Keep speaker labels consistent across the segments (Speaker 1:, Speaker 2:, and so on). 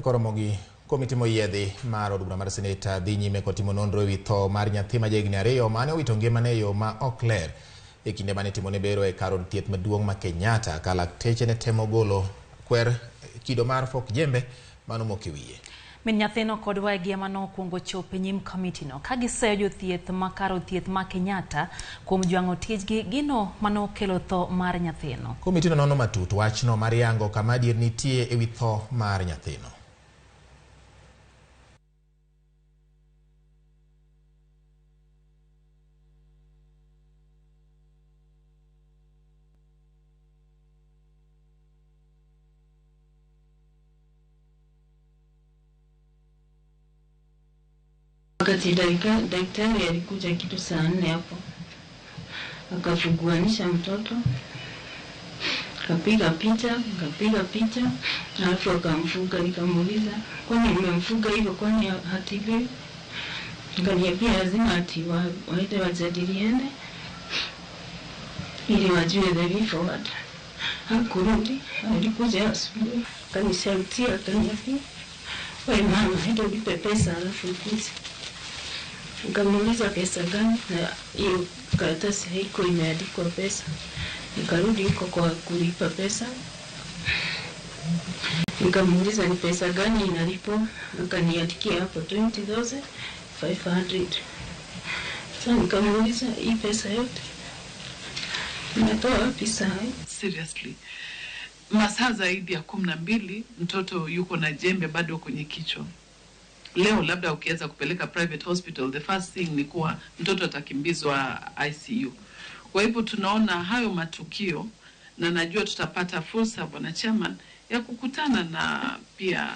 Speaker 1: Koromogi komiti moyiedhi mar od bura mar seneta dhi nyime kod timo nonro ewi tho mar nyathi ma jahigni 2 mane owito ngimane e yo ma ok ler e kinde mane itimone bero e kar od thieth maduong' ma Kenyatta ka lakteche ne temo golo kwer kido mar fok jembe manomoko e wiye.
Speaker 2: Min nyathino kod wegi ema nokwongo chopo e nyim komitino ka giseyo jothieth ma kar od thieth ma Kenyatta kuom jwang'o tijgi gino manokelo tho mar nyathino.
Speaker 1: Komitino nono matut wachno mar yango kama adier nitie ewi tho mar nyathino.
Speaker 3: Wakati daktari alikuja kitu saa 4 hapo, akafuguanisha mtoto, akapiga picha, alafu akamfuga. Nikamuuliza, kwani umemfuga hivyo, kwani hatibiwi? Akaniambia lazima ati waende wajadiliane ili wajue the way forward. Hakurudi, alikuja asubuhi, akanishautia, akaniambia, wewe mama, enda ulipe pesa alafu ukuje. Nikamuuliza pesa gani, na hiyo karatasi haiko imeandikwa pesa. Nikarudi huko kwa kulipa pesa. Nikamuuliza ni pesa gani inalipwa, akaniandikia hapo 20,500. Sasa nikamuuliza hii pesa yote nimetoa wapi sasa?
Speaker 4: Seriously, masaa zaidi ya 12 mtoto yuko na jembe bado kwenye kichwa. Leo labda ukiweza kupeleka private hospital, the first thing ni kuwa mtoto atakimbizwa ICU. Kwa hivyo tunaona hayo matukio, na najua tutapata fursa Bwana Chairman ya kukutana na pia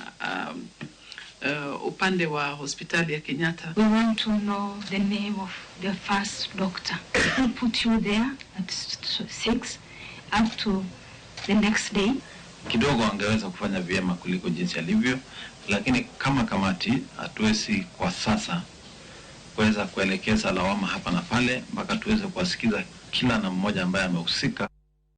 Speaker 4: upande wa hospitali ya Kenyatta.
Speaker 5: We want to know the name of the first doctor who put you there at 6 up to the next day.
Speaker 6: Kidogo angeweza kufanya vyema kuliko jinsi alivyo, lakini kama kamati hatuwezi kwa sasa kuweza kuelekeza lawama hapa na pale mpaka tuweze kuwasikiza kila na mmoja ambaye amehusika.